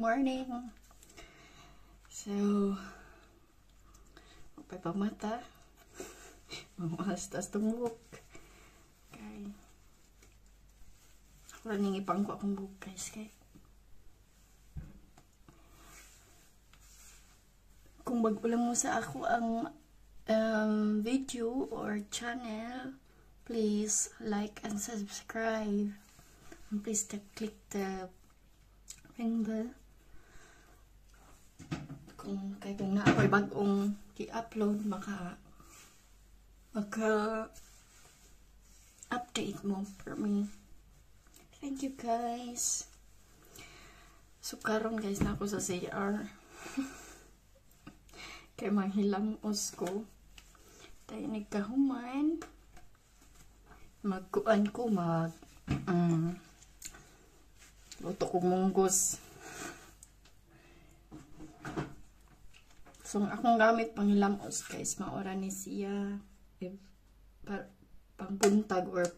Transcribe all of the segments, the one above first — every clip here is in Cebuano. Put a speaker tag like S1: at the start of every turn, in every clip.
S1: Morning. So, upay pamata. Mamuhas-tas tong buhok. Kay, ako lang yung ipangko akong buhok, guys. Kay, kung bago lang mo sa ako ang video or channel, please like and subscribe. And please click the ring bell. Kung kay kung na ako'y bagong i-upload, maka update mo for me. Thank you, guys. So karon, guys, na ako sa CR. Kay manghilamos ko. Tayo nagkahuman. Magkuan ko, mag luto ko munggos. So, ang akong gamit panghilamos, guys, maora ni siya. If, pangbuntag or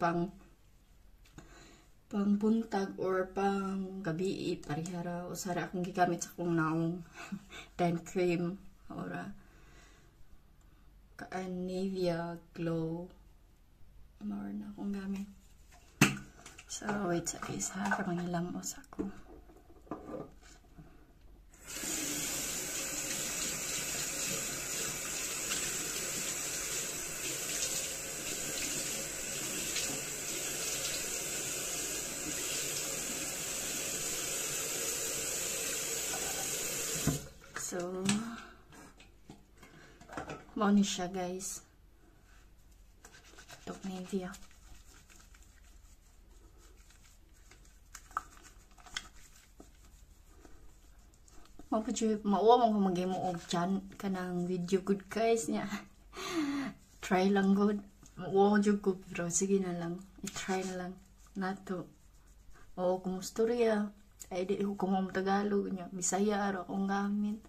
S1: pangbuntag or pang gabi, parihara. Usara akong gigamit sa akong naong. Then cream. Ora. Kaan Nivea Glow. Maora na akong gamit. So, wait sa guys ha. Kamangilamos ako. So, mao ni siya, guys. Itong Nivea. Mauwa mo kung mag-imo og chan kanang video good, guys, niya. Try lang good. Mauwa jud ko, pero sige na lang. I-try na lang nato. O kumustorya. Ay di ko kung Tagalog niya. Bisaya ara akong gamit.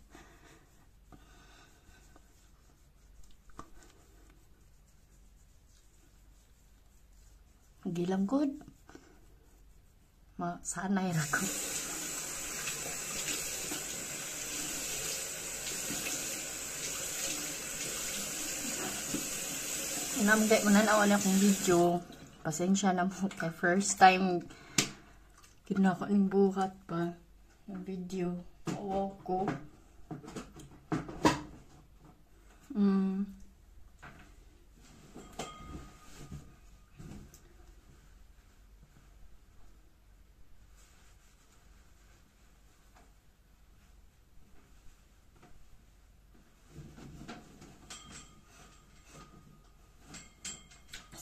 S1: Gilang good. Masanay ra ko. Namgay mo na na akong video. Pasensya na mo kay first time kinako ning buhat pa yung video. Oo ko.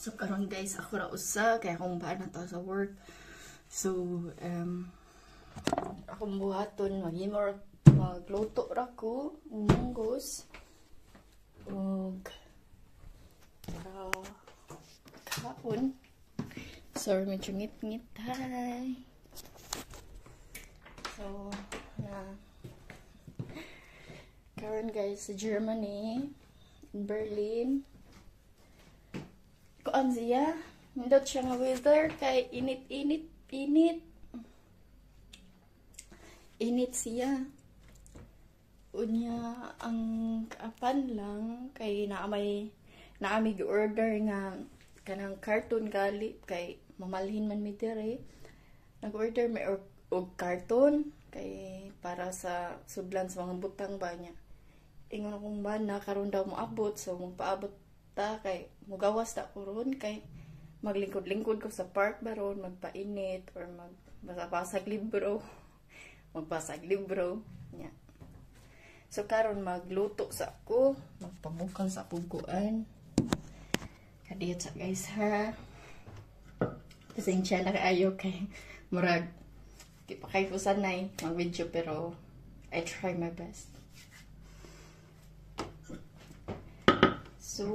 S1: So karon, guys, ako ra usa kay akong baan na to sa work. So akong buhaton maghimo magluto ra ko munggos og para kaon. Sorry, medyo ngit-ngit. Hi. So na karon, guys, sa Germany, in Berlin. Kuan siya, nindot siya nga weather kay init init init. Init siya. Unya ang kaapan lang kay naa may order nga kanang carton gali kay mamalhin man mi diri. Nag-order may og carton kay para sa sudlan sa mga butang ba niya. Ingon akong bana karon daw moabot, so magpaabot ta kay mugawas ta ko ron kay maglingkod-lingkod ko sa park baron magpainit or magbasa-basag libro. Magbasag libro nya. So karon magluto sa ako, magpamukal sa akong kuan. Kadiyot sa guys ha. Pasensya na kaayo kay murag di pa kay ko sanay mag-video, pero I try my best. So,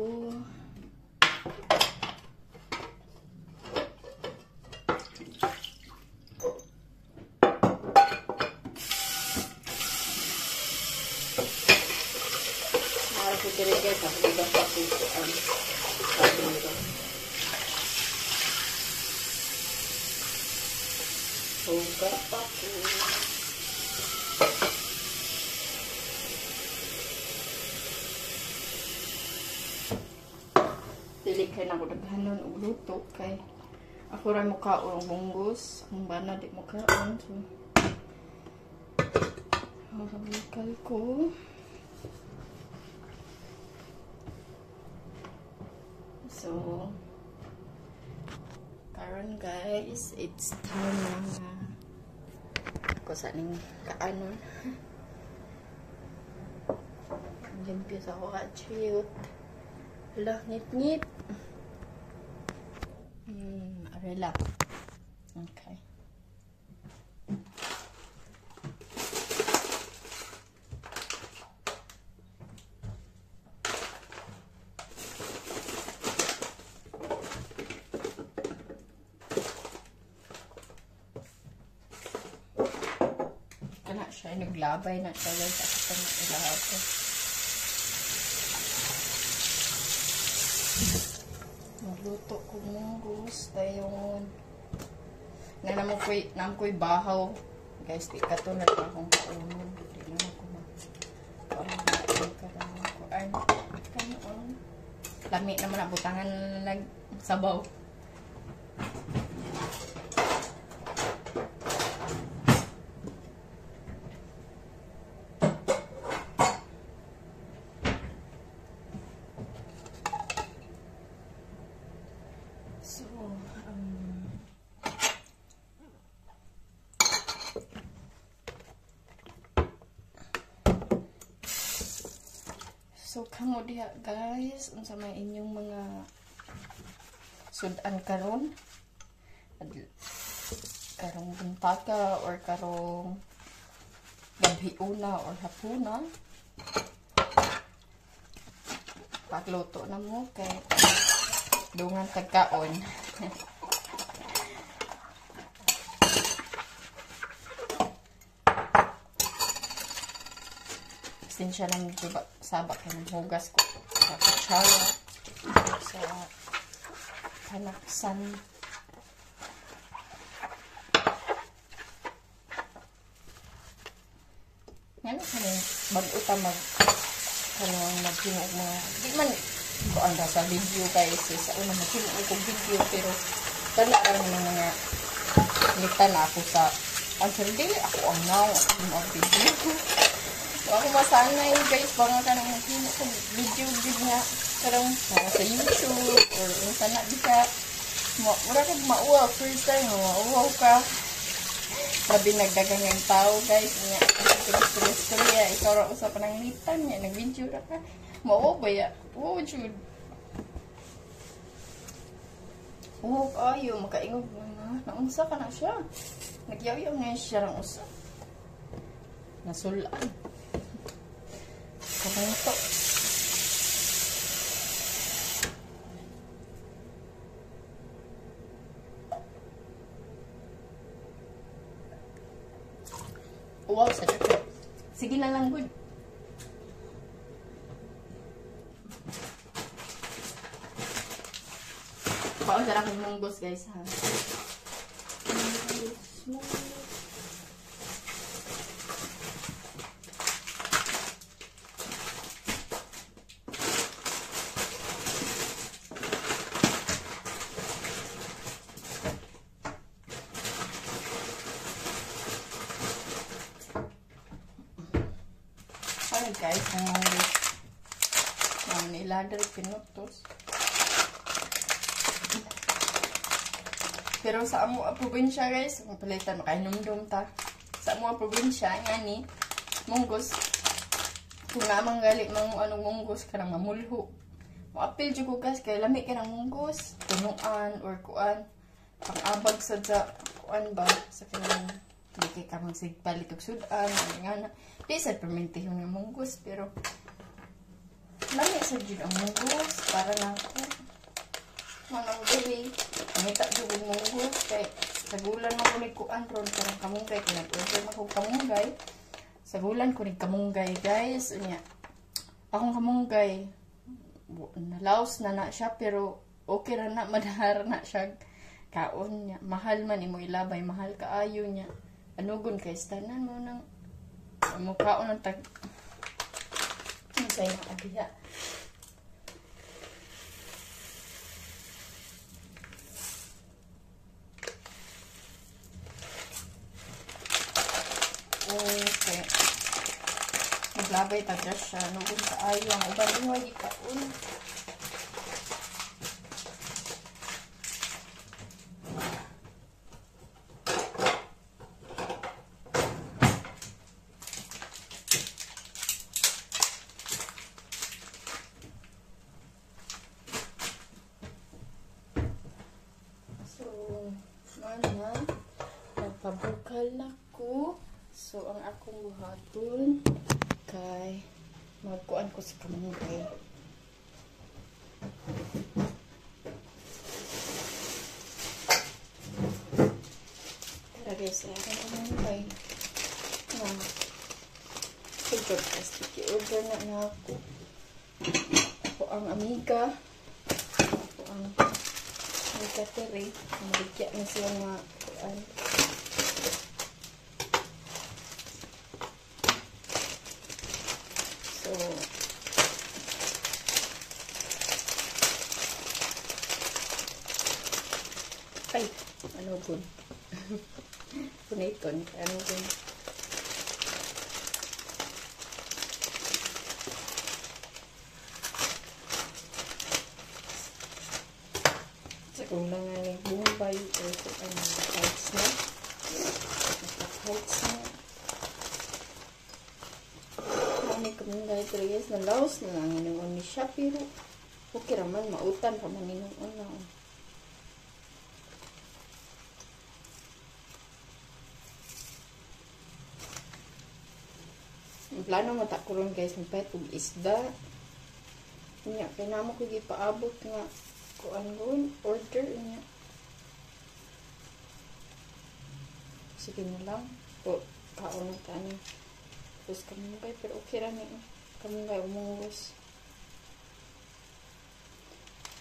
S1: mara ko diri, guys, ako pa ko ang Huga pa ko. Dili kay nako daghanon og luto kay ako ra mukaon og munggos, ang bana di mukaon. So makabukal ko. So karon guys, it's time na ko sa ning kaanon. Limpyo sa ako ka-cute. Hala, ngit-ngit. Relax. Okay. Kana siya, naglabay na siya guys. Ako pa nag-ilabay. Magluto ko munggos dayon. Na namo koy bahaw. Guys, di katulad na akong kaunon. Di na ako ma kuan. Lami naman ang butangan lag sabaw. So, so kamo diha guys, unsa may inyong mga sudan karon? Karong buntaka or karong gabhiuna or hapuna. Pagluto na mo kay dungan tagkaon. Pasensya lang medyo saba kay hugas ko sa kutsara sa panaksan. Ngano kani bag-o ta mag kanang maghimo og mga di man kuan ra sa video guys, sa una maghimo og video pero tala ra ng mga nita na ako sa ang dili ako ang naw ako mga video. So, ako masanay guys banga kanang maghimo og video gid nga karong para sa YouTube or unsa na di ka mura kag mauwa first time mauwaw ka. Grabe nagdagan ng tao guys nya istorya ikaw ra usa pa nang litan nya nag-video ra ka mao ba ya oh jud oh ayo makaingog na naunsa ka na siya nagyaw-yaw na siya rang usa nasulan kamunto. Wow, sa dako. Sige na lang, good. Paon sa akong munggos, guys, ha. Guys, ang niladar pinutos. Pero sa amo probinsya guys, ang palitan makahinumdum ta. Sa amo probinsya ngani munggos kung namang gali mang anong munggos kanang mamulho. Moapil jud ko guys kay lami kay nang munggos, tunuan or kuan pang-abag sad sa kuan ba sa kanang di kay ka magsigpalit og sudan nga na di sad permentihon nga munggos pero lami sad jud ang munggos para nako manang gabi ngita jud og munggos kay sagulan man ko ni kuan ron karong kamunggay kay nag-order man ko kamunggay sagulan ko ni kamunggay guys unya akong kamunggay nalaos na na siya pero okay ra na madahar na siya kaon niya mahal man imo ilabay mahal kaayo niya anugon kay tanan mo nang mukaon ng tag unsay na adiha. Labay taga siya. Nugon kaayo ang uban ingoy gikaon. So, mana, nagpabukal na ko. So, ang akong buhaton kay magkuan ko sa kamunggay. Tara guys, sa akong kamunggay. Picture plastic. I-order na na ako. Ako ang amiga. Ako ang amiga tere. Maligya na sila mga kuan. So, ay, ano gun? Puniton, ano gun? Sa kung lang nga ni Bombay or kung ano, kites na. Kites na. Ano kamunggay guys, nalaos na lang inuon ni siya, pero okay raman, mautan pa man inuon na. Ang plano mata ko ron guys, magpahit og isda. Nya, kaya namo ko gipaabot nga kuan gon, order niya. Sige na lang. O, kaon na ta ni. Tapos kamunggay, pero okay ra ni. Kamunggay, umungos.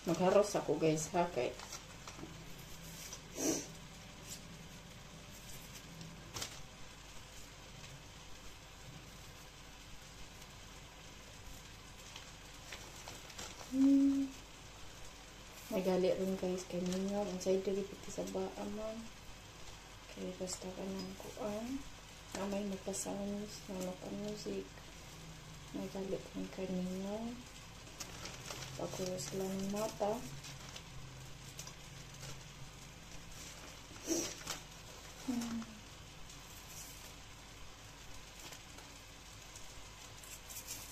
S1: Magharos ako guys ha, kay Magali rin guys kay mingaw. Ang side diri pati sa baa man. Kay basta ka ng kuan. Amay magpa-sounds, magpa-music. Magali rin kay mingaw. Pagkulos lang ng mata.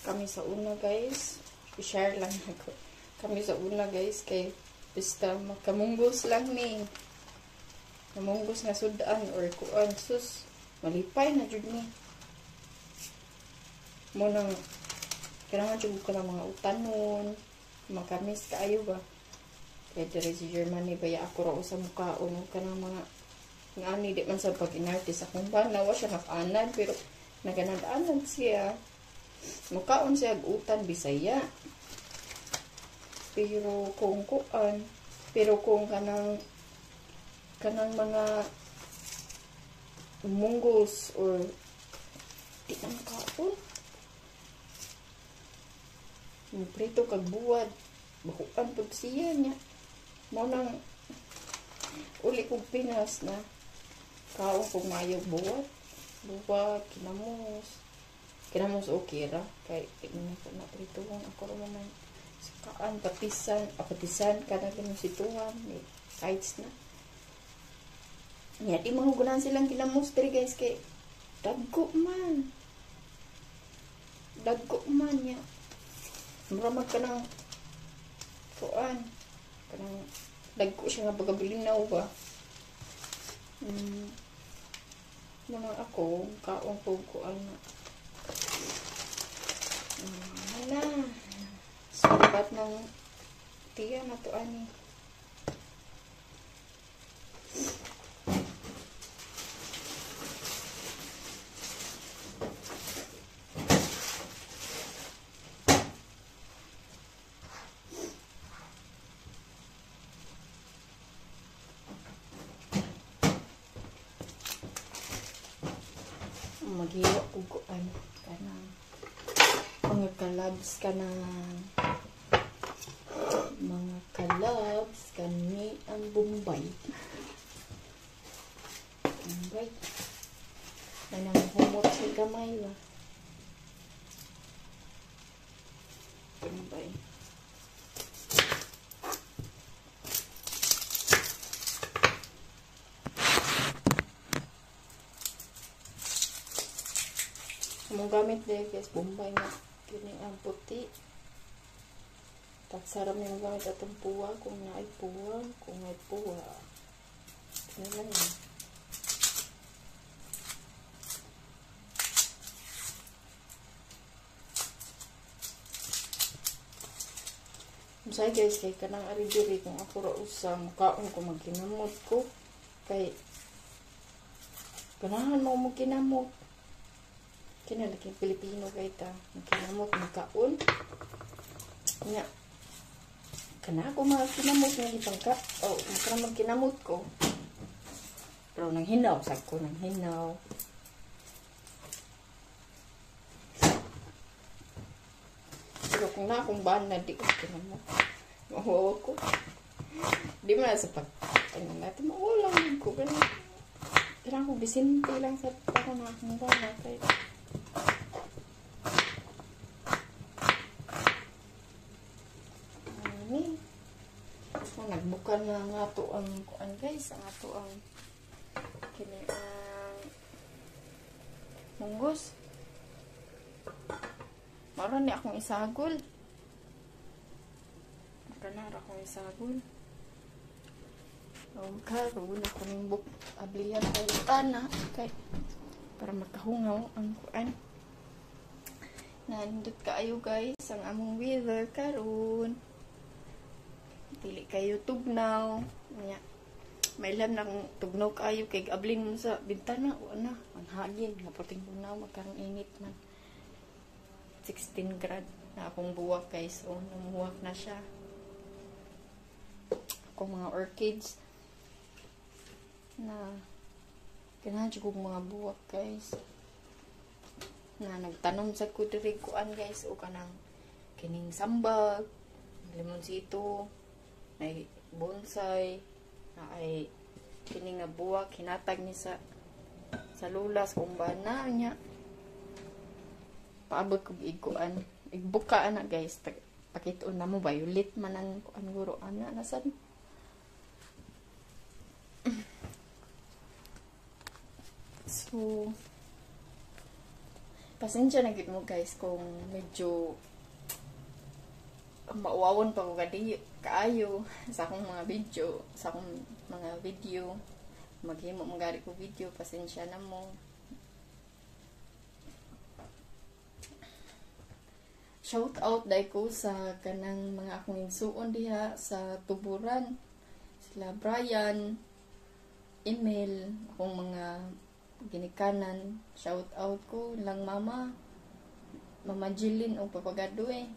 S1: Kami sa una guys. I-share lang ako. Kami sa una guys kay basta makamunggos lang ni. Namunggos nga sudan or kuan sus malipay na jud ni. Mo nang kailangan jud ko ng mga utanon, makamis kaayo ba. Kay diri sa Germany baya ako ra usa mukaon kanang mga ngani di man sa pag-inarte sa akong bana, wa siya nakaanad pero naganad-anad siya. Mukaon siya og utan Bisaya. Pero kung kuan, pero kung kanang mga munggos or di na makaon. Prito kag buwad, bakuan pud siya niya. Mao nang uli kog Pinas na kaon kog maayo buwad, buwad kinamos. Kinamos okay ra kay di man ko na prituon ako ra man. Kaan, patisan, apatisan, kanang kinusituan, may kites na. Nya, di mahugunan silang kinamos diri guys, kay dagko man. Dagko man niya. Mura mag kanang kuan, kanang dagko siya nga pagkabilinaw ba. Mga ako, kaon ko kuan na. Hala. Sukat ng tiya na to ani. Maghiwa og kuan kanang mga kalabs kanang mga kalabs kani ang Bombay. Bombay. Kanang humot sa gamay ba. Among gamit dahil guys, Bombay na kini ang puti. Tagsara mi gamit atong puwa kung naay puwa, kung may puwa. Kini lang yun. Masay guys, kay kanang ari diri kung ako ra usa mukaon ko magkinamot ko kay ganahan mo magkinamot. Kinalaki Pilipino kay ta magkinamot magkaon. Nya kana ako magkinamot nga gipangka. Oh, kana magkinamot ko. Pero nang hinaw sad ko nang hinaw. Pero kung na akong bana, di ko kinamot. Mahuwa ko. Di man sa pag... Ano natin, maulang ko. Pero ako, bisinte lang sa ako na akong bana. Kaya... Ano nagbuka na nga to ang... Kuan guys, ang ato ang... Kini ang... Munggos. Maron ni akong isagol. Kanara akong isagol. O karon ako ning buk ablihan kay tana kay para makahungaw ang kuan. Nandot kaayo guys ang among weather karon. Dili kayo tugnaw. Nya. Mailam na kung tugnaw kaayo kay ablin mo sa bintana o ana ang hangin nga perting tugnaw magkarong init man. 16 grad na akong buwak guys. Oh, namuwak na siya. Akong mga orchids na ganahan siya kong mga buwak guys. Na nagtanom sa ko diri kuan guys o kanang kining sambag, limonsito, may bonsai, na ay kining nga buwak hinatag ni sa lulas kung bana niya. Paabot kog iguan. Igbuka ana guys. Pakitoon na mo violet man ang kuan guro ana nasan. So pasensya na gid mo guys kung medyo mauawon pa ko kaayo sa akong mga video, sa akong mga video. Maghimo man gari ko video, pasensya na mo. Shout out dai ko sa kanang mga akong igsuon diha sa Tuburan. Sila Brian, Emil, akong mga ginikanan. Shout out ko lang mama, Mama Jilin o Papa Gadoy.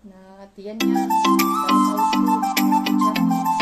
S1: Na tiyan niya. Shout out ko.